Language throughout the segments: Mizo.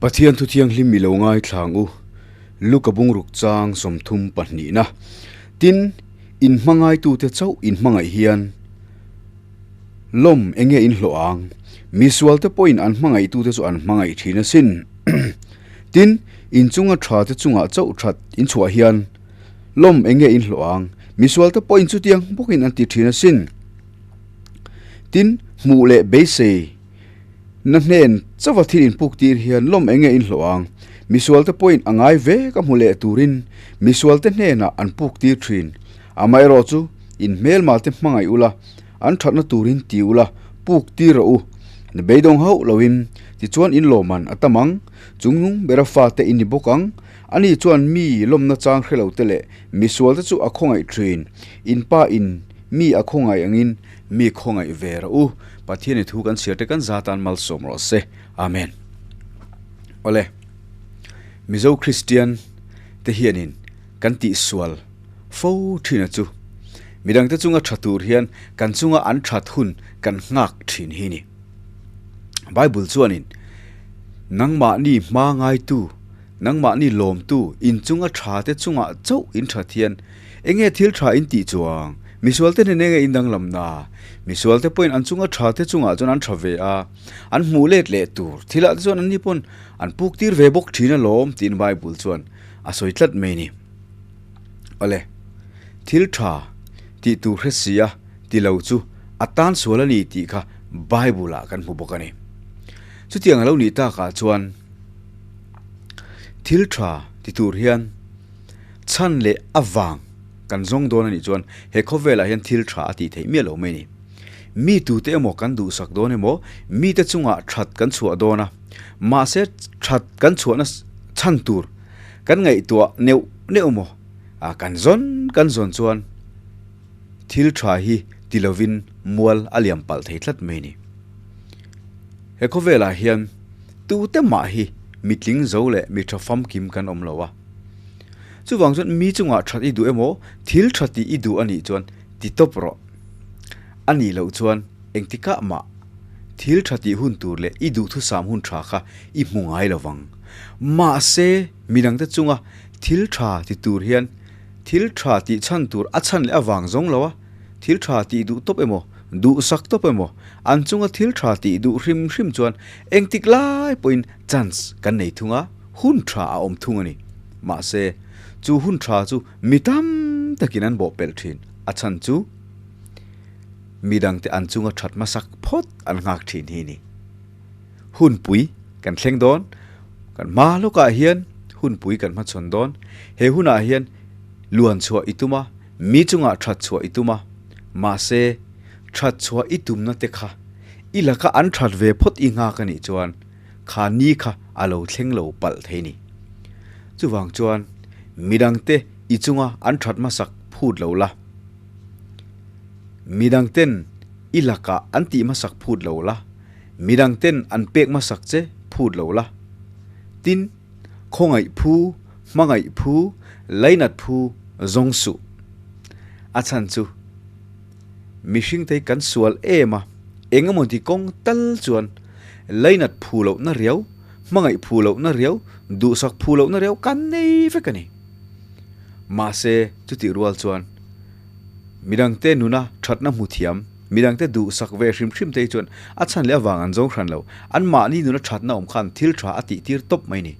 Pathian thu thianghlim i lo ngaithla ang u, Luka bungruk chang 32na. Tin, in hmangaitute chauh in hmangaih hian lawm enge in hlawh ang? Misualte pawhin an hmangaihtute chu an hmangaih thin asin. Tin, in chunga thate chungah chauh that in chhuah hian lawm enge in hlawh ang? Misualte pawhin chutiang bawkin an ti thin asin. Tin, hmuh leh beisei na hnen chauha thil inpuk tir hian lawm enge in hlawh ang? Misualte pawhin a ngai ve ka hmu leh turin misualte hnenah an puk tir thin. Amaherawhchu, in hmelma te hmangaih ula, an thatna turin ti ula, puk tir rawh u. Na beidawng hauh loin, tichuan in lawmman a tam ang. Chungnung bera fate in ni bawk ang. Ani chuan mi lawmna chang hre lo te leh misualte chu a khawngaih thin. In pa in mi a khawngaih angin mi khawngaih ve rawh u. Pathian i thu kan chhiar te kan za tan malsawm rawh se. Amen. Awle. Mizo Kristian te hianin kan tihsual fo thin a chu. Midangte chunga tha tur hian kan chunga an that hun kan nghak thin hi ni. Bible chuanin nangmahni hma ngaitu, nangmahni lawmtu, inchunga tha te chungah chauh in that hian enge thil tha in tih chuang? Misual te nen enge in danglam na? Misual te pawhin an chunga tha te chungah chuan an tha ve a, an hmuh let leh tur thilah te chuan anni pawn an puk tir ve bawk thin alawm tiin Bible chuan a sawi tlat mai a ni. Awle, thil tha tih tur hre sia ti lo chu a tan sual a ni tih kha Bible ah kan hmu bawk a ni. Chutiang a lo nih takah chuan thil tha ti tur hian chhan leh avang kan zawng dawn a nih chuan he khawvelah hian thil tha a tih theih miah lo mai a ni. Mi tute emaw kan duhsak dawn emaw mite chungah that kan chhuah dawn a, mahse that kan chhuahna chhan tur kan ngaihtuah neuh neuh maw? A kan zawn kan zawn chuan thil tha hi ti lovin mual a liam palh thei tlat mai a ni. He khawvelah hian tute mah hi mitling zo leh mi tha famkim kan awm lo a. Chuvang chuan mi chungah that i duh emaw thil tha tih i duh a nih chuan ti tawp rawh. A nih loh chuan engtikah mah thil tha tih hun tur leh i duhthusam hun tha kha i hmu ngai lo vang. Mahse midangte chunga thil tha ti tur hian thil tha tih chhan tur a chhan leh avang zawng lo a, thil tha tih duh tawp emaw, duhsak tawp emaw, an chunga thil tha tih duh hrim hrim chuan engtik lai pawhin chance kan nei thung a, hun tha a awm thung a ni. Mahse, chu hun tha chu mi tam takin an bawhpelh thin. A chhan chu midangte an chunga that hmasak phawt an nghak thin hi a ni. Hunpui kan thleng dawn, kan hma lawkah hian hunpui kan hmachhawn dawn. He hunah hian luan chhuah i tum a, mi chungah that chhuah i tum a, mahse that chhuah i tumna te kha i laka an that ve phawt i nghak a nih chuan kha ni kha a lo thleng lo palh thei ni. Chuvang chuan midangte i chunga an that hmasak phut lo la. Midangten i lakah an tih hmasak phut lo la. Midang ten an pek hmasak che phut lo la. Tin, khawngaih phu, hmangaih phu, lainat phu zawng suh. A chhan chu, mihring te hi kan sual em a, eng emaw ti kawng tal chuan lainat phu lohna riau, hmangaih phu lohna riau, duhsak phu lohna riau kan nei vek a ni. Mahse, chutih rual chuan midangte nuna thatna hmu thiam, Midangte duhsak ve hrim hrim te hi chuan a chhan leh avang an zawng hran lo. Anmahni nuna thatna awm khan thil tha a tih tir tawp mai ni.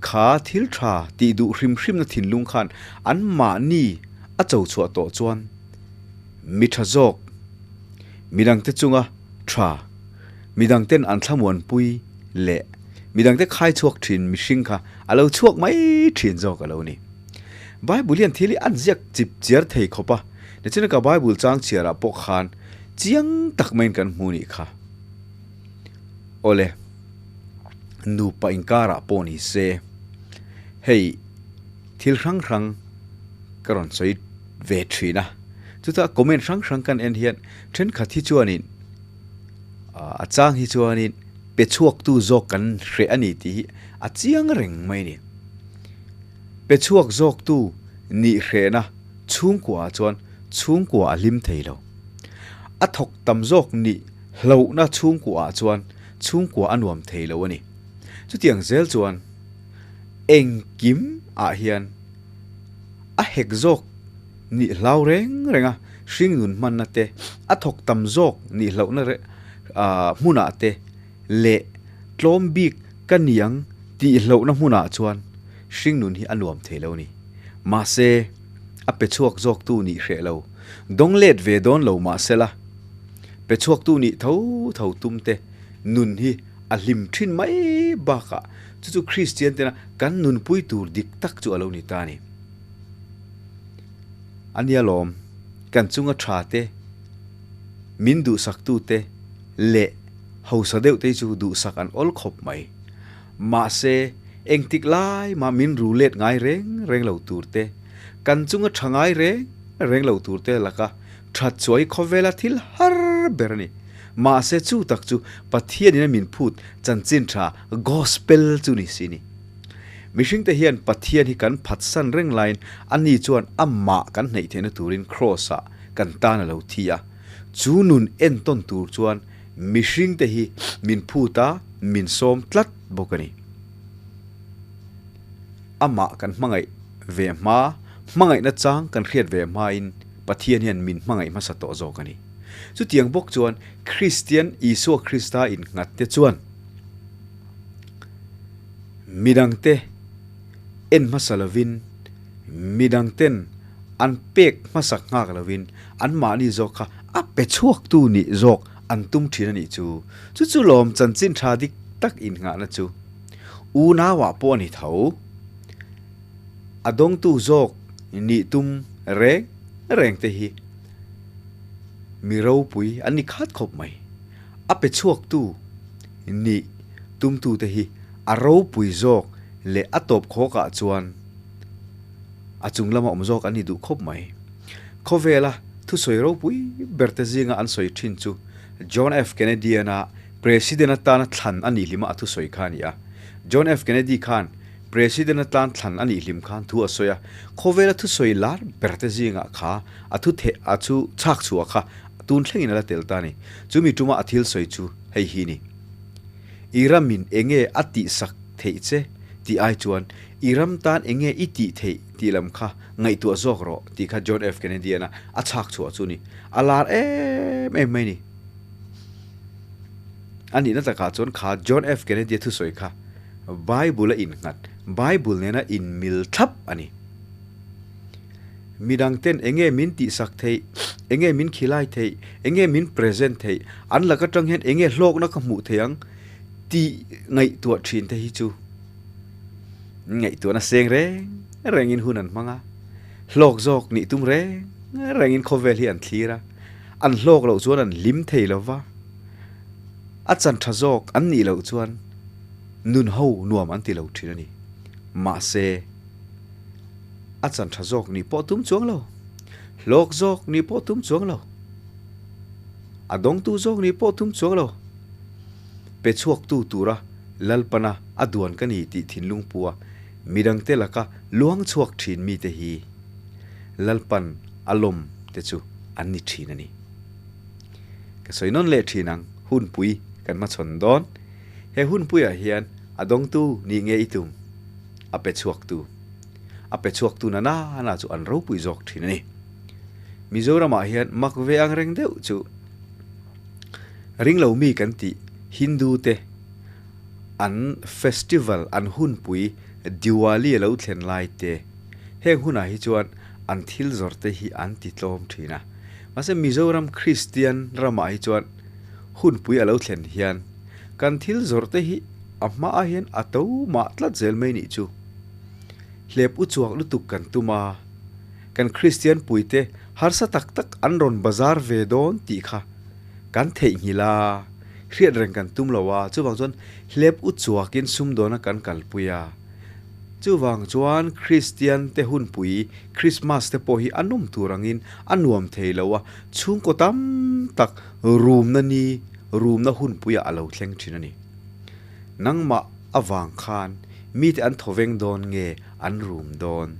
Kha thil tha tih duh hrim hrimna thinlung khan anmahni a cho chhuah tawh chuan mi tha zawk, midangte chunga tha, midangten an thlamuanpui leh midangte khai chhuak thin mihring kha a lo chhuak mai thin zawk a lo ni. Bible hian thil hi an ziak chip chiar thei khawp a. Nichina ka Bible chang chhiarah pawh khan chiang tak maiin kan hmu nih kha. Awle, nupa inkarah pawh ni se, hei thil hrang hrang ka rawn sawi ve thin a. Chutah comment hrang hrang kan en hian thenkhat hi chuanin a chang hi chuanin pe chhuaktu zawk kan hreh a ni tih hi a chiang reng mai a ni. Pe chhuak zawktu nih hrehna chhungkua ah chuan chhungkua a hlim thei lo. A thawk tam zawk nih hlauhna chhungkua ah chuan chhungkua a nuam thei lo a ni. Chutiang zel chuan engkim ah hian a hek zawk nih hlau reng reng a, hringnun hmanna te, a thawk tam zawk nih hlauhna hmunah te leh tlawm bik ka niang tih hlauhna hmunah chuan hringnun hi a nuam thei lo a ni. Mahse, a pe chhuak zawktu nih hreh lo, dawng let ve dawn lo mahsela, pe chhuaktu nih tho tho tum te nun hi a hlim thin mai bakah chu chu Kristian tena kan nunpui tur dik tak chu a lo ni ta a ni. A nia lawm, kan chunga tha te, min duhsaktu te leh hausa deuh te hi chu duhsak an awl khawp mai. Mahse, engtik lai mah min ru let ngai reng reng lo tur te, kan chunga tha ngai reng reng lo tur te laka that chuai khawvela thil har ber a ni. Mahse chu tak chu Pathianin a min phut chanchin tha Gospel chu ni si ni. Mihringte hian Pathian hi kan phatsan reng laiin ani chuan amah kan hneih theihna turin Kraws-ah kan tan a lo thi a. Chu nun entawn tur chuan mihringte hi min phut a, min sawm tlat bawk a ni. Amah kan hmangaih ve hma, hmangaihna chang kan hriat ve hmain Pathian hian min hmangaih hmasa tawh zawk a ni. Chutiang bawk chuan Kristian Isua Krista innghatte chuan midangte en hmasa lovin, midangten an pek hmasak nghak lovin anmahni zawk kha a pe chhuaktu nih zawk an tum thin a nih chu. Chu chu lawm chanchin tha dik tak innghahna chu unauah pawh a ni tho. A dawngtu zawk nih tum reng reng te hi mi ropui an ni khat khawp mai. A pe chhuaktu nih tumtute hi a ropui zawk leh a tawp khawkah chuan a chung lama awm zawk an ni duh khawp mai. Khawvela thusawi ropui berte zinga an sawi thin chu John F. Kennedy-ana President atana thlan a nih hlima a thusawi kha a ni a. John F. Kennedy khan President atan thlan a nih hlim khan thu a sawi a, khawvela thusawi lar berte zingah kha a thu theh a chu chhak chhuah kha tun thlengin a la tel ta a ni. Chumi tuma a thil sawi chu hei hi ni. I ramin enge a tihsak theih che tih ai chuan i ram tan enge i tih theih tih lam kha ngaihtuah zawk rawh tih kha John F. Kennedy-ana a chhak chhuah chu ni. A lar em em mai ni. A nihna takah chuan kha John F. Kennedy-a thusawi kha Bible-a innghat, Bible nena inmil thlap a ni. Midangten enge min tihsak theih, enge min khilai theih, enge min present theih, an lak atang hian enge hlawkna ka hmuh theih ang tih ngaihtuah thin te hi chu ngaihtuahna seng reng rengin hun an hmang a, hlawk zawk nih tum reng rengin khawvel hi an thlir a, an hlawk loh chuan an hlim thei lo va, a chan tha zawk an nih loh chuan nun ho nuam an ti lo thin a ni. Mahse, a chan tha zawk nih pawh tum chuang lo, hlawk zawk nih pawh tum chuang lo, a dawngtu zawk nih pawh tum chuang lo, pe chhuaktu tura Lalpana a duan ka ni tih thinlung pua midangte laka luang chhuak thin mite hi Lalpan a lawm te chu an ni thin a ni. Ka sawi nawn leh thin ang, hunpui kan hmachhawn dawn. He hunpuiah hian a dawngtu nih nge i tum? A pe chhuaktu. A pe chhuaktu na na na chu an ropui zawk thin a ni. Mizoramah hian mak ve ang reng deuh chu ringlo mi kan tih Hindu te an festival an hunpui Diwali a lo thlen lai te heng hunah hi chuan an thil zawrh te hi an ti tlawm thin a. Mahse Mizoram Kristian ramah hi chuan hunpui a lo thlen hian kan thil zawrh te hi a hmaah hian a to mah tlat zel mai nih chu. Hlep u chuak lutuk kan tum a, kan Kristian puite harsa tak tak an rawn bazar ve dawn tih kha kan theihnghilh a, hriat reng kan tum lo a, chuvang chuan hlep u chuakin sumdawna kan kalpui a. Chuvang chuan Kristian te hunpui Krismas te pawh hi a nawm tur angin a nuam thei lo a, chhungkaw tam tak rumna ni, rumna hunpuiah a lo thleng thin a ni. Nangmah avang khan mite an thawveng dawn nge an rum dawn?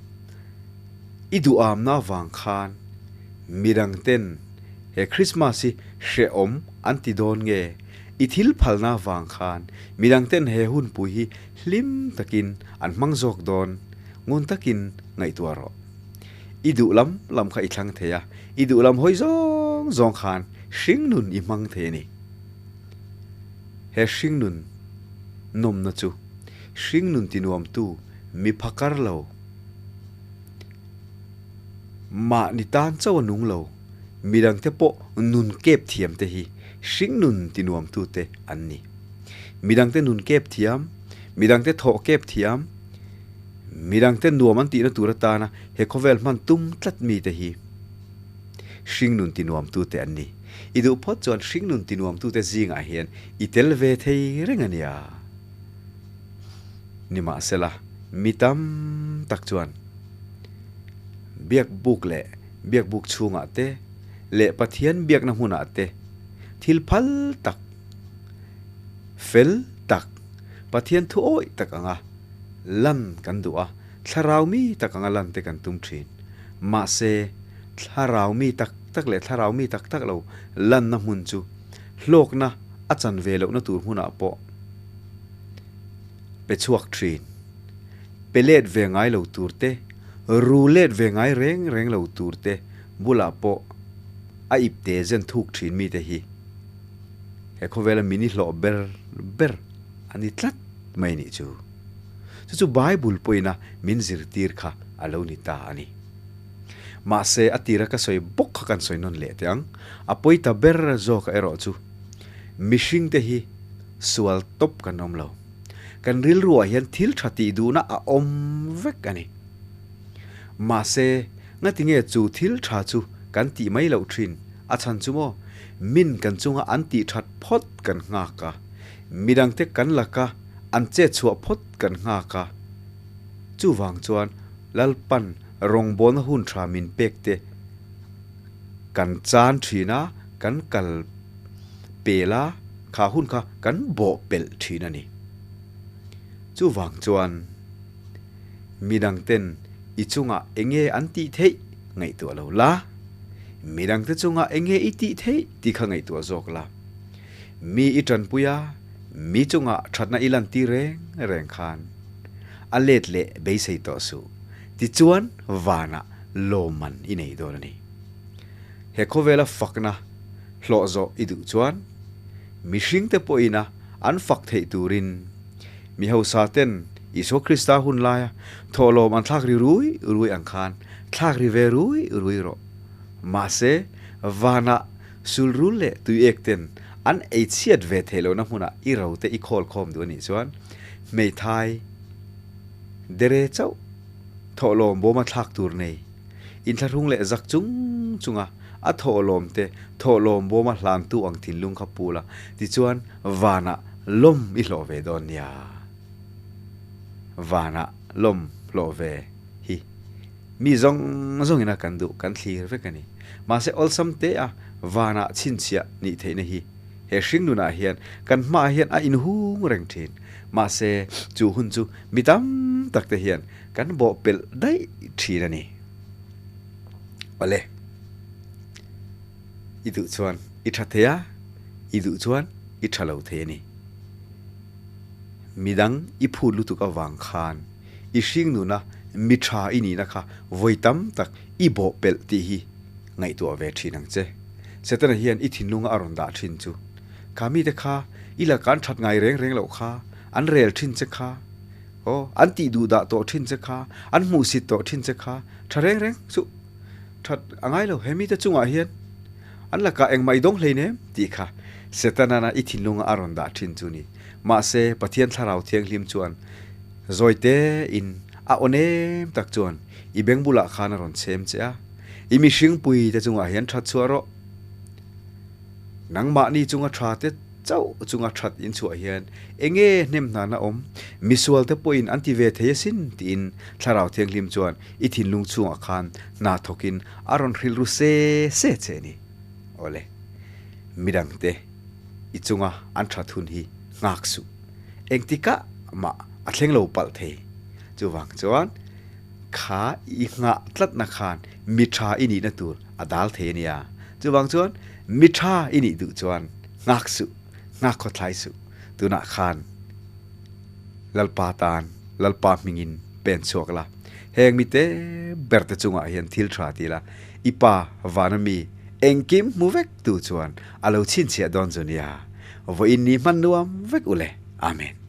I duhamna avang khan midang ten he Krismas hi hrehawm an ti dawn nge? I thil phalna vang khan midangten he hunpui hi hlim takin an hmang zawk dawn, ngun takin ngaihtuah rawh. I duh lam lam kha i thlang thei a, i duh lam hawi zawng zawng khan hringnun i hmang thei a ni. He hringnun nawmna chu hringnun tinuamtu mi phakar lo, mahni tan chauh a nung lo, midangte pawh nun kep thiam te hi hringnun tinuamtute an ni. Midangte nun kep thiam, midangte thawh kep thiam, midangte nuam an tihna tur atana he khawvel hman tum tlat mite hi hringnun tinuamtute an ni. I duh phawt chuan hringnun tinuamtute zingah hian i tel ve thei reng a nia. Nimahsela, mi tam tak chuan biakbuk leh biakbuk chhungah te leh Pathian biakna hmunah te thil phal tak, fel tak, Pathian thu awih tak anga lan kan duh a, thlarau mi tak anga lan te kan tum thin. Mahse, thlarau mi tak tak leh thlarau mi tak tak lo lanna hmun chu hlawkna a chan ve lohna tur hmunah pawh pe chhuak thin. Pe let ve ngai lo tur te, ru let ve ngai reng reng lo tur te bulah pawh a ip te zen thuk thin mite hi he khawvela mini hlawh ber ber a ni tlat mai nih chu. Chu chu Bible pawhin a min zirtir kha a lo ni ta a ni. Mahse a tira ka sawi bawk kha kan sawi nawn leh teh ang. A pawi ta ber zawka erawh chu mihring te hi sual tawp kan awm lo. Kan rilruah hian thil tha tih duhna a awm vek a ni. Mahse, ngatinge chu thil tha chu kan tih mai loh thin? A chhan chu maw? Min kan chunga an tih that phawt kan nghak a, midangte kan laka an chet chhuah phawt kan nghak a. Chuvang chuan Lalpan rawngbawlna hun tha min pek te kan chan thin a, kan kal pel a, kha hun kha kan bawh pelh thin a ni. Chuvang chuan midangten i chungah enge an tih theih ngaihtuah lo la, midangte chungah enge i tih theih tih kha ngaihtuah zawk la. Mi i tanpui a, mi chungah thatna i lantir reng reng khan a let leh beisei tawh suh. Tichuan vanah lawmman i nei dawn a ni. He khawvela fakna hlawh zawh i duh chuan mihringte pawhina an fak theih turin mi hausa ten Isua Krista hun laia thawhlawm an thlak ri rui rui ang khan thlak ri ve rui rui rawh. Mahse, vanah sulrul leh tuiek ten an ei chhiat ve theih lohna hmunah i rote i khawl khawm duh a nih chuan hmeithai dere chauh thawhlawm bawma thlak tur nei inthlahrung leh zak chung chunga a thawhlawm te thawhlawm bawma hlantu ang thinlung kha pu la, tichuan vanah lawm i hlawh ve dawn nia. Vanah lawm hlawh ve hi mi zawng zawngin a kan duh kan thlir vek a ni. Mahse awlsam te a vanah chhinchhiah nih theihna hi he hring nunah hian kan hmaah hian a inhung reng thin. Mahse chu hun chu mi tam tak te hian kan bawh pelh daih thin a ni. Awle, i duh chuan i tha thei a, i duh chuan i tha lo thei a ni. Midang i phut lutuk avang khan i hring nuna mi tha i nihna kha vawi tam tak i bawh pelh tih hi ngaihtuah ve thin ang che. Setana hian i thinlunga a rawn dah thin chu, Kha mite kha i laka an that ngai reng reng loh kha, an rel thin che kha, Aw, an tih duh dah tawh thin che kha, an hmuhsit tawh thin che kha, tha reng reng chu that a ngai lo, he mite chungah hian an lakah engmah i dawng hlei nem tih kha Setana i thinlunga a rawn dah thin chu ni. Mahse, Pathian Thlarau Thianghlim chuan zawi tein a aw nem tak chuan i beng bulah khan a rawn chhem che a, i mihringpui te chungah hian that chhuah rawh. Nangmahni chunga tha te chauh chunga that inchhuah hian enge hnem hnana awm? Misual te pawhin an ti ve thei asin tiin Thlarau Thianghlim chuan i thinlung chhungah khan hna thawkin a rawn hrilh ru se se che ni. Awle, midangte i chunga an that hun hi nghak suh. Engtikah mah a thleng lo palh thei. Chuvang chuan kha i nghah tlatna khan mi tha i nihna tur a dal thei a nia. Chuvang chuan mi tha i nih duh chuan nghak suh. Nghak khawthlai suh. Tunah khan Lalpa tan Lalpa hmingin pen chhuak la. Heng mite ber te chungah hian thil tha ti la, i pa vana mi engkim hmu vek tu chuan a lo chhinchhiah dawn chu nia. Vawiin ni hman nuam vek u le. Amen.